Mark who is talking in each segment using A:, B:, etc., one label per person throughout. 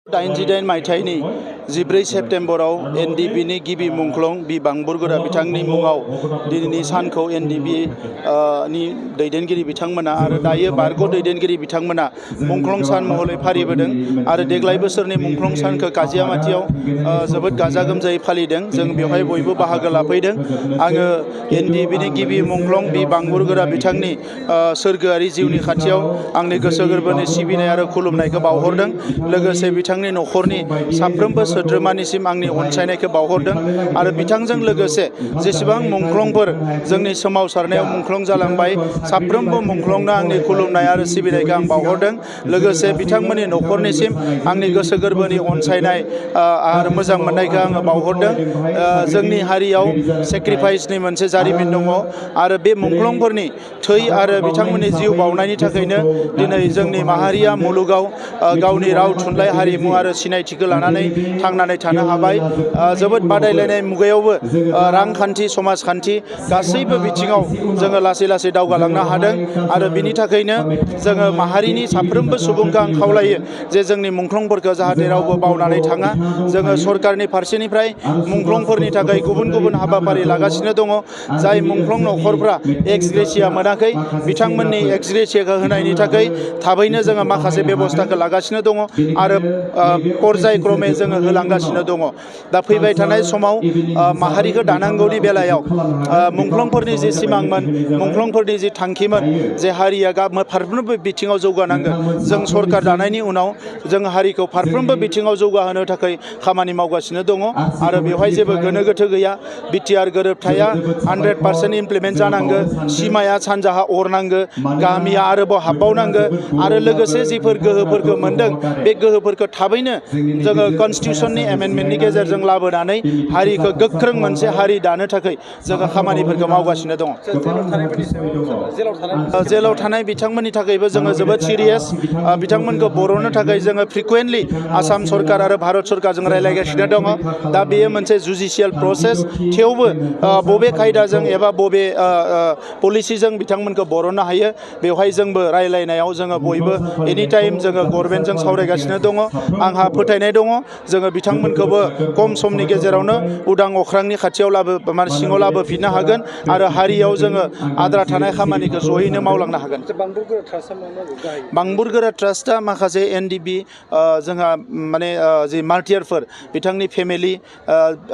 A: 88 मायथाइनि 14 सेप्तेम्बराव एनडिबिनि गिबि मुंख्लं बि बांबुरगोरा बिथांनि मुङाव दिनैनि सानखौ एनडिबि नि दैदेनगिरि बिथांमोना आरो दायो बारग' दैदेनगिरि बिथांमोना मुंख्लं सान महरै फालिबोदों आरो देग्लाय बोसोरनि मुंख्लं सानखौ काजियामाथियाव जोबोद गाजा गोमजायै फालिदों। जों बेवहाय बयबो बाहागो लाफैदों। आङो एनडिबिनि गिबि मुंख्लं बि बांबुरगोरा बिथांनि सोरगोआरि जिउनि खाथियाव आंनि गोसो गोरबोनि सिबिनाय आरो खुलुमनायखौ बावहरदों। लोगोसे बिथांनि नखरनि साफ्रोमबो सोद्रोमानिसिम आंनि अनसायनायखौ बावहरदों आरो बिथांजों लोगोसे जेसेबां मुंख्लंफोर जोंनि सोमावसारनायाव मुंख्लं जालांबाय साफ्रोमबो मुंख्लंनो आंनि खुलुमनाय आरो सिबिनायखौ आं बावहरदों। लोगोसे बिथांमोननि नखरनिसिम आंनि गोसो गोरबोनि अनसायनाय आरो मोजां मोननायखौ आङो बावहरदों। जोंनि हारियाव सेक्रिफाइसनि मोनसे जारिमिन दङ आरो बे मुंख्लंफोरनि थै आरो बिथांमोननि जिउ बावनायनि थाखायनो दिनै जोंनि माहारिया मुलुगाव गावनि राव थुनलाइ हारिमु आरो सिनायथिखौ लानानै थांनानै थानो हाबाय। जोबोद बादायलायनाय मुगायावबो रांखान्थि समाजखान्थि गासैबो बिथिङाव जोङो लासै लासै दावगालांनो हादों आरो बिनि थाखायनो जोङो माहारिनि साफ्रोमबो सुबुंखौ आं खावलायो जे जोंनि मुंख्लंफोरखौ जाहाथे रावबो बावनानै थाङा। जोङो सरकारनि फारसेनिफ्राय मुंख्लंफोरनि थाखाय गुबुन गुबुन हाबाफारि लागासिनो दङ। जाय मुंख्लं नखरफ्रा एक्स ग्रेसिया मोनाखै बिथांमोननि एक्स ग्रेसियाखौ होनायनि थाखाय थाबैनो जोङो माखासे बेबस्थाखौ लागासिनो दङ आरो पर्यायक्रमे जोङो होलांगासिनो दङ। दा फैबाय थानाय समाव माहारिखौ दानांगौनि बेलायाव मुंख्लंफोरनि जि सिमांमोन मुंख्लंफोरनि जि थांखिमोन जे हारिया फारफ्रोमबो बिथिङाव जौगानांगोन। जों सरकार दानायनि उनाव जों हारिखौ फारफ्रोमबो बिथिङाव जौगाहोनो थाखाय खामानि मावगासिनो दङ आरो बेवहाय जेबो गोनो गोथो गैया। बिटिआर गोरोबथाया 100% इमप्लिमेन्ट जानांगो। सिमाया सानजाहा अरनांगो। गामिया आरोबाव हाबबावनांगो आरो लोगोसे जिफोर गोहोफोरखौ मोनदों बे गोहोफोरखौ थाबैनो जोङो कनस्टिटिउसननि एमेन्डमेन्टनि गेजेरजों लाबोनानै हारिखौ गोख्रों मोनसे हारि दानो थाखाय जोङो खामानिफोरखौ मावगासिनो दङ। जेलाव थानाय बिथांमोननि थाखायबो जोङो जोबोद सिरियास। बिथांमोनखौ बर'नो थाखाय जोङो फ्रिकुवेन्टलि आसाम सरकार आरो भारत सरकारजों रायज्लायगासिनो दङ। दा बेयो मोनसे जुडिसियेल प्रसेस। थेवबो बबे खायदाजों एबा बबे पलिसिजों बिथांमोनखौ बर'नो हायो बेवहाय जोंबो रायज्लायनायाव जोङो बयबो एनिटाइम जोङो गभर्नमेन्टजों सावरायगासिनो दङ। आंहा फोथायनाय दङ जोङो बिथांमोनखौबो खम समनि गेजेरावनो उदां अख्रांनि खाथियाव सिङाव लाबोफिननो हागोन आरो हारियाव जोङो आद्रा थानाय खामानिखौ जयैनो मावलांनो हागोन। बांबुरगोरा ट्रास्टआ माखासे एनडिबि जोंहा माने जि मार्टियारफोर बिथांनि फेमिलि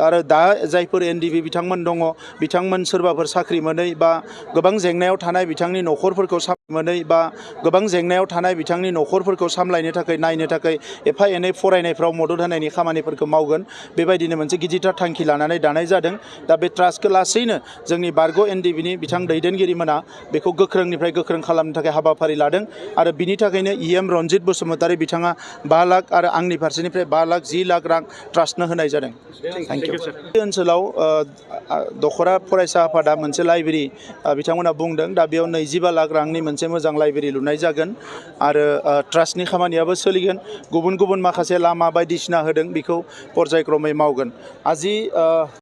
A: आरो दा जायफोर एनडिबि बिथांमोन दङ बिथांमोन सोरबाफोर साख्रि मोनै बा गोबां जेंनायाव थानाय बिथांनि नखरफोरखौ मोनै बा गोबां जेंनायाव थानाय बिथांनि नखरफोरखौ सामलायनो थाखाय नायनो थाखाय एफा एनै फरायनायफ्राव मदद होनायनि खामानिफोरखौ मावगोन। बेबायदिनो मोनसे गिदिरथार थांखि लानानै दानाय जादों। दा बे ट्रास्टखौ लासैनो जोंनि बारग' एनडिबिनि बिथां दैदेनगिरिमोना बेखौ गोख्रोंनिफ्राय गोख्रों खालामनो थाखाय हाबाफारि लादों आरो बिनि थाखायनो इएम रनजित बसुमतारी बिथाङा 5 लाख आरो आंनि फारसेनिफ्राय 5 लाख 10 लाख रां ट्रास्टनो होनाय जादों। Thank you. बे ओनसोलाव दखरा फरायसा आफादा मोनसे लाइब्रेरि बिथांमोना बुंदों। दा बेयाव 25 लाख रांनि मोनसे मोजां लाइब्रेरि लुनाय जागोन आरो ट्रास्टनि खामानियाबो सोलिगोन। गुबुन गुबुन माखासे लामा बायदिसिना होदों बेखौ पर्यायक्रमै मावगोन।